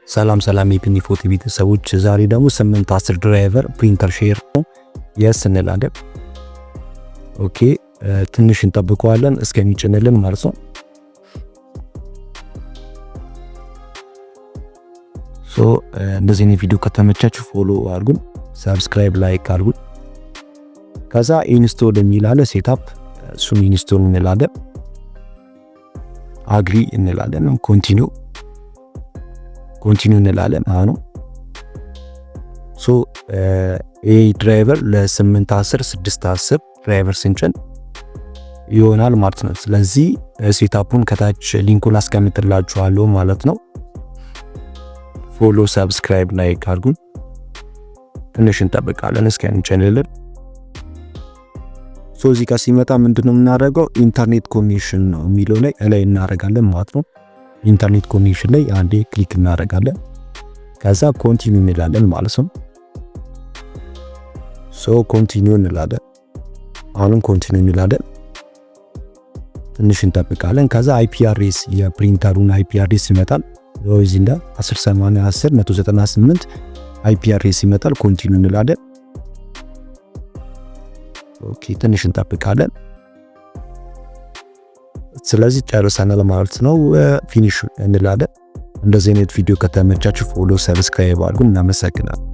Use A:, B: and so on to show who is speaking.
A: ሰላም ሰላም የፒኒ ፎቶ ቤተሰቦች፣ ዛሬ ደግሞ 810 driver printer share ነው። Yes እንላለን። Okay፣ ትንሽ እንጠብቀዋለን እስከሚጭንልን ማለት ነው። So እንደዚህ አይነት ቪዲዮ ከተመቻችሁ follow አድርጉን፣ subscribe፣ like አድርጉን። ከዛ install የሚል አለ፣ setup፣ እሱን install እንላለን፣ agree እንላለን፣ continue continue እንላለን። አሁን so ይህ driver ለ8 10 6 10 driver ስንጭን ይሆናል ማለት ነው። ስለዚህ setup ኡን ከታች link ኡን አስቀምጥላችኋለሁ ማለት ነው። Follow፣ subscribe፣ like አድርጉን። ትንሽ እንጠብቃለን እስከሚጭንልን። So እዚህ ጋር ሲመጣ ምንድነው የምናደርገው? Internet connection ነው የሚለው ላይ ላይ እናደርጋለን ማለት ነው። Internet connection ላይ አንዴ click እናደርጋለን። ከዛ continue እንላለን ማለት ነው። So continue እንላለን። አሁንም continue እንላለን። ትንሽ እንጠብቃለን። ከዛ IP address፣ የ printer ኡን IP address ይመጣል። እዚህ እንደ 10 80 10 198 IP address ይመጣል። Continue እንላለን። Okay፣ ትንሽ እንጠብቃለን። ስለዚህ ጨርሰናል ማለት ነው። Finish እንላለን። እንደዚህ አይነት ቪዲዮ ከተመቻችሁ follow፣ subscribe አድርጉ። እናመሰግናለን።